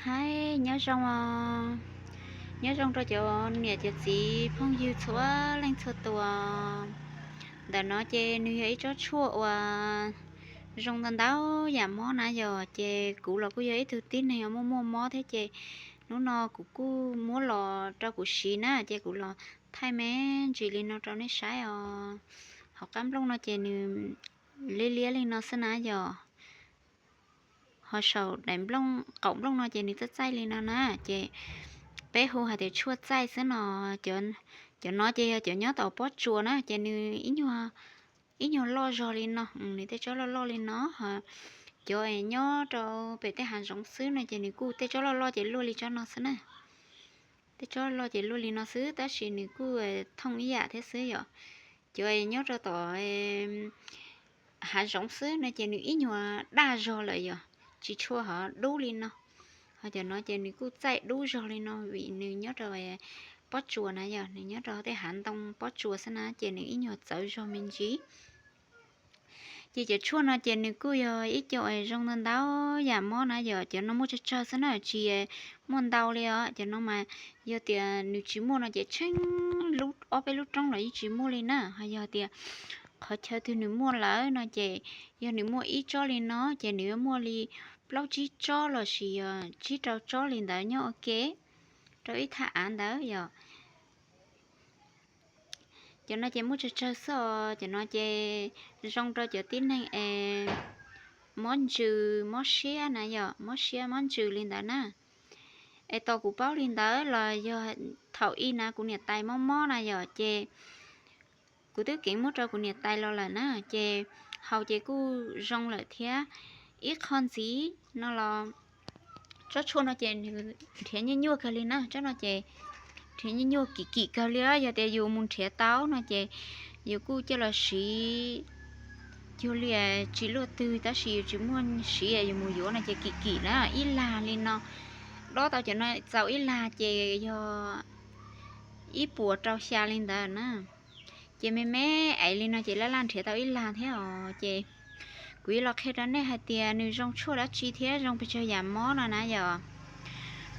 Hais nyob zoo os, nyob zoo rau cov niam cov txiv phooj ywg txhua leej txhua tus. Ntawm no ces nws yog ib tsob tshuaj uas zoo ntau ntau yam mob na yom, ces kuv los kuj yog ib tug tib neeg muaj muaj mob thiab ces hnub no kuv kuj muab los rau kuv siv na, ces kuv los thaij me ntsis li no rau nej saib os. Hauv qab nplooj no ces nws liab liab li no xwb na yom. Ho saum daim nplooj, qaum nplooj no ces nws txaij txaij li no na, ces peb hu hais tias tshuaj txaij xwb no. Cov no ces yog cov nyob tom pob tsuas na, ces nws ib nyuag loj zog li no, nws tej tsob loj loj li no. Cov nyob rau pem tej hav zoov xwb no ces nws kuj tej tsob loj loj ces luaj li tsob no xwb na. Tej tsob loj ces luaj li no xwb, tab sis nws kuj thooj ib yam thiab xwb yom. Cov nyob rau tom hav zoov xwb no ces nws ib nyuag daj zog lawm yom, tsis tshua ho dub li no. Ho cov no ces nws kuj txaij dub zog li no vim nws nyob rau pob tsuas na yom, nws nyob rau tej hav ntoo pob tsuas xwb na ces nws ib nyuag txawv zog me ntsis. Ces cov tshuaj no ces nws kuj yog ib co zoo ntau ntau yam mob na yom, cov no muaj tsawg tsawg xwb na, tsis muaj ntau li os. Cov no mas yog tias nws tsis muaj no ces tsheej lub ob peb lub roob los yeej tsis muaj li na. Ho yog tias qhov chaw twg nws muaj lawm no ces yog nws muaj ib tsob li no ces nws yuav muaj li plaub tsib tsob los sis yog tsib rau tsob li ntawd nyob ua ke rau ib thaj av ntawd yom. Cov no ces muaj tsawg tsawg xwb os, cov no ces zoo rau cov tib neeg es mob ntsws mob siab na yom, mob siab mob ntsws li ntawd na. Es tos kuv paub li ntawd los yog thaum ub na kuv niam tais mob mob na yom, ces kuv twb keev muab rau kuv niam tais los lawm na, ces haus ces kuj zoo lawm thiab. Ib qho ntxiv no los tsob tshuaj no ces nws nrhiav nyuaj nyuaj kawg li na, tsob no ces nrhiav nyuaj nyuaj kim kim kawg li. Yog tias yus mus nrhiav tau no ces yus kuj coj los siv cuag li tsis luaj twg, tab sis yus tsis muaj siv yus mus yuav no ces kim kim na, ib lag li no. Dob tau cov no txaus ib lag ces yog ib puas rau xya li ntawd na. Ces me me aiv li no ces laj laj nrhiav tau ib lag thiab os. Ces kuv yuav los qhia rau nej hais tias nws zoo tshuaj dab tsi thiab zoo pes tsawg yam mob no na yom.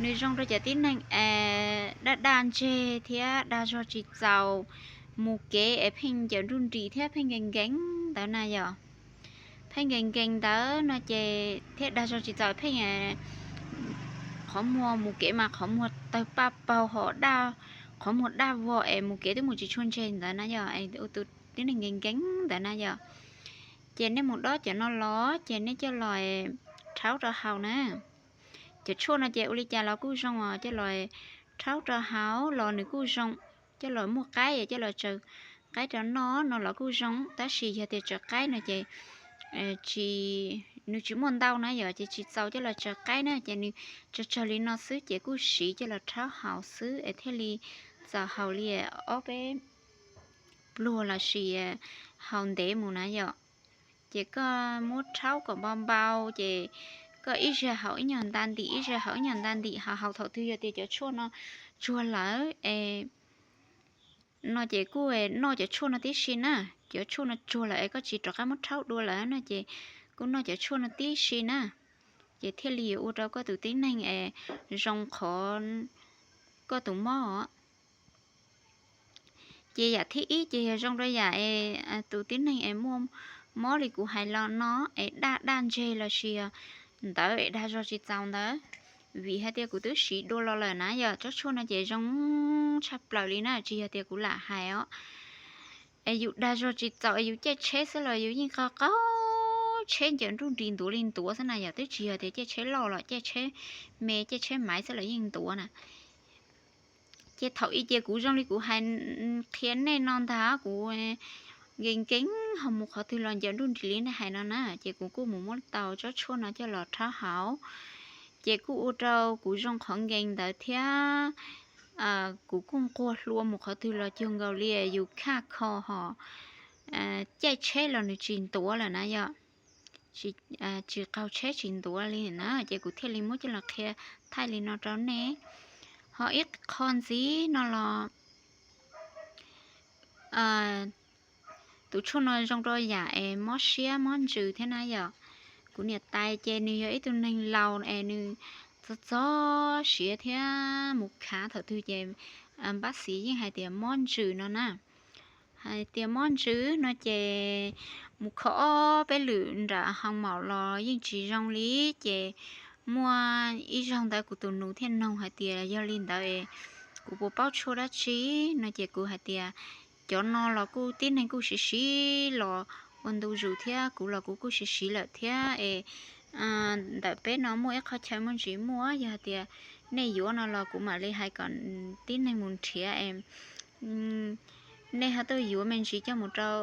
Nws zoo rau cov tib neeg es daj daj ntseg thiab dag zog tsis txaus, mus kev es pheej ncaws nruj nris thiab pheej nkees nkees ntawd na yom. Pheej nkees nkees ntawd no ces thiab dag zog tsis txaus pheej qhov muag mus kev mas qhov muag tawg paj paug ho daj, qhov muag daj vog es mus kev twb mus tsis tshua ntseg ntawd na yom, ua tus tib neeg nkees nkees ntawd na yom. Ces nej mus dob cov no los ces nej coj los rhaub rau haus na. Cov tshuaj no ces ua li cas los kuj zoo os, coj los rhaub rau haus los nws kuj zoo. Coj los muaj qaib, coj los tsaws qaib rau noj no los kuj zoo, tab sis yog tias tsaws qaib no ces tsis, nws tsis muaj ntau na yom, ces tsis txaus coj los tsaws qaib na, ces nws tsawg tsawg li no xwb ces kuj siv coj los rhaub haus xwb es thiaj li txaus haus li ob peb pluag los sis haus ntev mus na yom. Ces koj muab rhaub kom npau npau, ces koj ib zaug haus ib nyuag nta ntim, ib zaug haus ib nyuag nta ntim, haus haus thaum twg yog tias cov tshuaj no tsuag lawm es no ces kuj noj cov tshuaj no tib si na. Cov tshuaj no tsuag lawm es koj tsis rov qab muab rhaub dua lawm no ces kuj noj cov tshuaj no tib si na, ces thiaj li yuav ua rau koj tus tib neeg es zoo qhov koj tus mob os. Ces yam thib ib ces yog zoo rau yam es tus tib neeg es muaj mob li kuv hais los no es daj daj ntseg los sis ntawd es dag zog tsis txaus ntawd. Vim hais tias kuv twb siv dua los lawm na yom, tsob tshuaj no ces zoo tshaj plaws li na, tsis yog tias kuv lam hais os. Es yus dag zog tsis txaus es yus caij tsheb xwb los yus yeej qaug qaug tsheb ncaws nruj nris ntuav li ntuav xwb na yom, twb tsis yog tias caij tsheb loj los caij tsheb me caij tsheb maiv xwb los yeej ntuav na. Ces thaum ub ces kuv zoo li kuv hais qhia nej no ntag, kuv nkees nkees ho mus qhov twg los ncaws nruj nris li nej hais no na, ces kuv kuj mus muab tau tsob tshuaj no coj los rhaub haus. Ces kuj ua rau kuv zoo qhov nkees ntawd thiab kuv kuj nquag hlua mus qhov twg los cuag nkaus li yus khaj kho ho caij tsheb los nws tsis ntuav lawm na yom. Tsis qaug tsheb tsis ntuav li na, ces kuv thiaj li muab coj los qhia thaij li no rau nej. Ho ib qho ntxiv no los tus tshuaj no zoo rau yam es mob siab mob ntsws thiab na yom. Kuv niam tais ces nws yog ib tug neeg laus es nws txog txog siav thiab mus khav thaum twg ces pab xiv yeej hais tias mob ntsws no na. Hais tias mob ntsws no ces mus kho ob peb lwm nram hoo maum los yeej tsis zoo li. Ces muaj ib zaug ntawd kuv tus nus thiaj noog hais tias yog li ntawd kuv puas paub tshuaj dab tsi no ces kuv hais tias cov no los kuj tib neeg kuj siv siv los ua ntu zus thiab kuv los kuv kuj siv siv lawm thiab es ntawm peb no muaj ib qho chaw muaj ntsis muaj, yog hais tias nej yuav no los kuv mam li hais kom tib neeg mus nrhiav es nej ho tuaj yuav me ntsis coj mus rau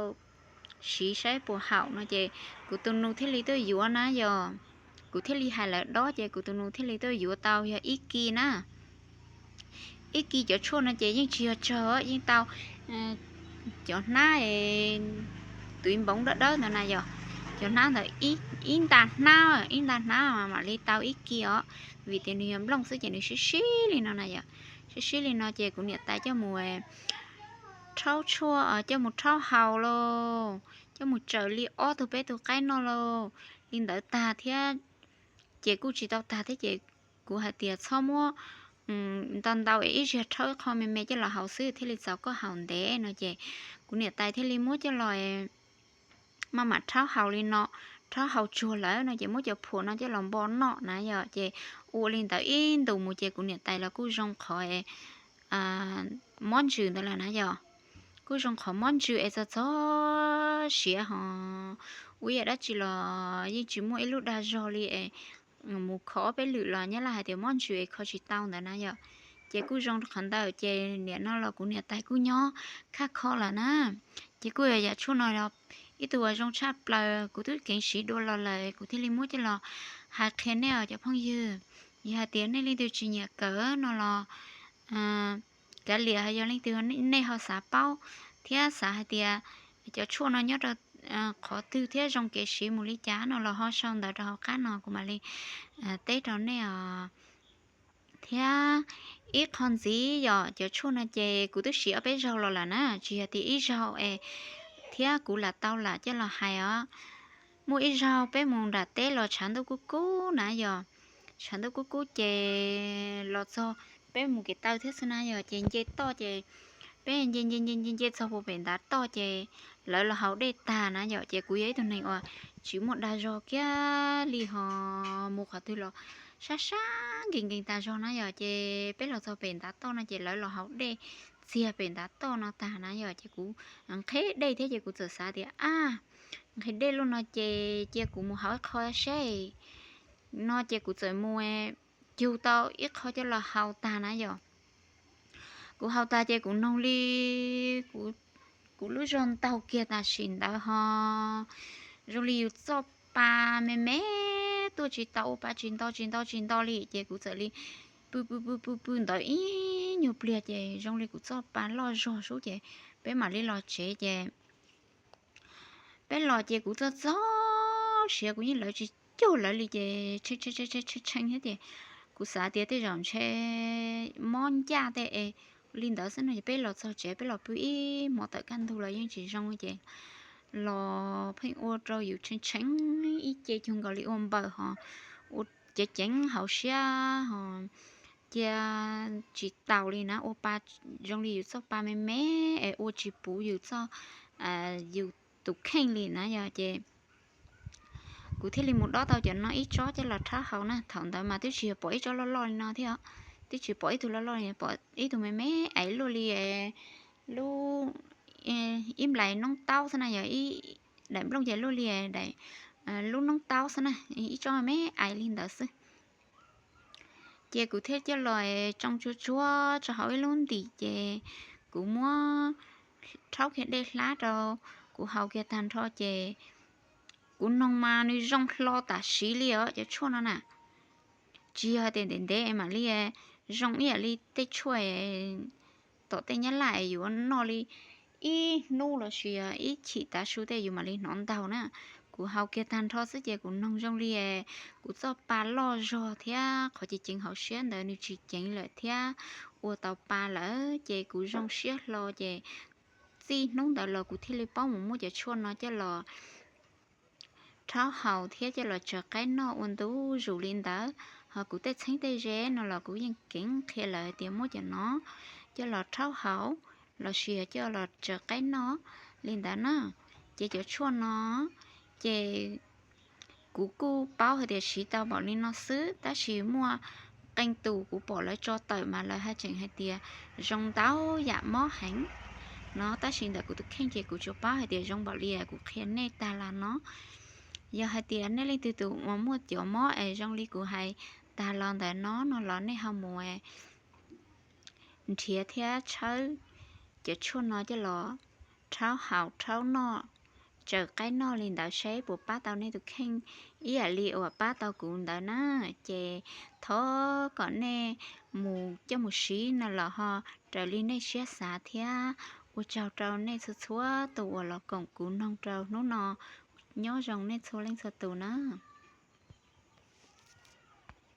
siv saib puas haum no ces kuv tus nus thiaj li tuaj yuav na yog. Kuv thiaj li hais lawv dob ces kuv tus nus thiaj li tuaj yuav tau yog ib kis na. Ib kis cov tshuaj no ces yeej tsis yog tsawg, yeej tau cov hnab tus npoov dawb dawb ntawd na yog, cov hnab ntawd ib nta hnab, ib nta hnab mam li tau ib kis os, vim tias nws yog nplooj xwb ces nws sib sib li no na yog. Sib sib li no ces kuv niam tais coj mus rhaub tshuaj, coj mus rhaub haus lauj, coj mus tsaws li ob tug peb tug qaib noj lauj, li ntawd tag thiab. Ces kuj tsis tau tag thiab ces kuv hais tias txhob muab ntau ntau es ib zaug rhaub ib qho me me coj los haus xwb thiaj li txaus koj haus ntev no ces kuv niam tais thiaj li muab coj los maj mam rhaub haus li no, rhaub haus tsuag lawm no ces muab cov phuam no coj los npo noj na yog ces ua li ntawd ib ntus mus ces kuv niam tais los kuj zoo qhov mob ntsws ntawd lawm na yog. Kuj zoo qhov mob ntsws es txog txog siav ho ua yam dab tsi los yeej tsis muaj ib lub dag zog li es mus kho ob peb lwm los nyab laj hais tias mob ntsws es kho tsis tau ntawd na yog. Ces kuj zoo qhov ntawd ces nim no los kuv niam tais kuj nyob khaj kho lawm na. Ces kuj yog yam tshuaj no ib tug uas zoo tshaj plaws kuv twb keev siv dua los lawm kuv thiaj li muab coj los hais qhia nej os cov phooj ywg. Yog hais tias nej leej twg tsis nyiam kawm no los kav liam, yog leej twg nej ho xav paub thiab xav hais tias cov tshuaj no nyob rau qhov twg thiab zoo kev siv mus li cas no los ho sau ntawv rau hauv qab no kuv mam li teb rau nej os. Thiab ib qho ntxiv yog cov tshuaj no ces kuv twb siv ob peb zaug los lawm na, tsis yog tias ib zaug es thiab kuv lam tau lam coj los hais os. Muaj ib zaug peb mus nram teb los tshav ntuj kub kub na yog, tshav ntuj kub kub ces los txog peb mus kev taw thiab xwb na yog ces nce toj ces peb nce nce nce nce nce txog puag pem ntav toj ces lawv los haus dej tag na yog ces kuv yog ib tug neeg uas tsis muaj dag zog kiag li ho mus qhov twg los sab sab nkees nkees tas zog na yog ces peb los txog pem ntav toj no ces lawv los haus dej txiag pem ntav toj no tag na yog ces kuv nqhis dej thiab ces kuv txawm xav tias ab, nqhis dej luaj no ces cia kuv mus haus ib qho seb no ces kuv txawm mus cug tau ib qho coj los haus tag na yog. Kuv haus tag ces kuv noog li kuv lub zog ntaug kiag tam sim ntawd ho zoo li yus txoj pa me me tuaj tsis tau, ua pa tsis nto tsis nto tsis nto li ces kuv txawm li pw pw pw pw pw ntawd ib nyuag pliag ces zoo li kuv txoj pa loj zog sub ces peb mam li los tsev ces peb los ces kuv txog txog siav kuv yeej lawv tsis cuag lawv li ces tshee tshee thiab ces kuv xav tias tej zaum ntshe mob ncaj tej es li ntawd xwb no ces peb los txog tsev peb los pw ib hmo tawm kaj ntug los yeej tsis zoo ces los pheej ua rau yus tshee tshee ib ce cuag nkaus li ua npaws ho ua ceev ceev hauv siab ho cia tsis taus li na, ua pa zoo li yus txoj pa me me es ua tsis puv yus txoj, yus tus kheej li na yog ces kuv thiaj li mus dob tau cov no ib tsob coj los rhaub haus na. Thaum ntawd mas twb tsis yog pom ib tsob loj loj li no thiab, twb tsis pom ib tug loj loj li, pom ib tug me me aiv luaj li lub ib nplais noob taub xwb na yog, daim nplooj ces luaj li daim lub noob taub xwb na, ib tsob me me aiv li ntawd xwb. Ces kuv thiaj coj los tsoo tsuag tsuag rau hauv ib lub ntim ces kuv muab rhaub kiag dej hlab rau kuv haus kiag tag nrho ces kuv noog mas nws zoo hlo tam sim li os cov tshuaj no na. Tsis yog hais tias ntev ntev mam li zoo ib yam li tej tshuaj tom tej nyab laj yuav noj li ib hnub los sis ib chim tav su tej yus mam li hnov ntaug na. Kuv haus kiag tag nrho xwb ces kuv noog zoo li kuv txoj pa loj zog thiab qhov ceev ceev hauv siab ntawd nws tsis ceev lawm thiab ua tau pa lawm ces kuv zoo siab hlo ces txij hnub ntawd los kuv thiaj li paub mus muab cov tshuaj no coj los rhaub haus thiab coj los tsaws qaib noj ua ntu zus li ntawd. Ho kuv tej txheeb tej ze no los kuv yeej keev qhia lawv hais tias muab cov no coj los rhaub haus los sis coj los tsaws qaib noj li ntawd na. Ces cov tshuaj no ces kuv kuj paub hais tias siv tau npaum li no xwb, tab sis muaj qee tus kuv pom lawv tso tawm mas lawv haj tseem hais tias zoo ntau yam mob heev no, tab sis ntawm kuv tus kheej ces kuv tsuas paub hais tias zoo npaum li kuv qhia nej tag los no. Yog hais tias nej leej twg tus uas muaj cov mob es zoo li kuv hais tag los ntawm no no los nej ho mus nrhiav thiab tshawb cov tshuaj no coj los rhaub haus rhaub noj, tsaws qaib noj li ntawd seb puas pab tau nej tus kheej ib yam li uas pab tau kuv ntawd na. Ces thov kom nej mus coj mus siv no los ho raws li nej siab xav thiab. Ua tsaug rau nej txhua txhua tus uas los koom kuv mloog rau hnub no. Nyob zoo nej txhua leej txhua tus na.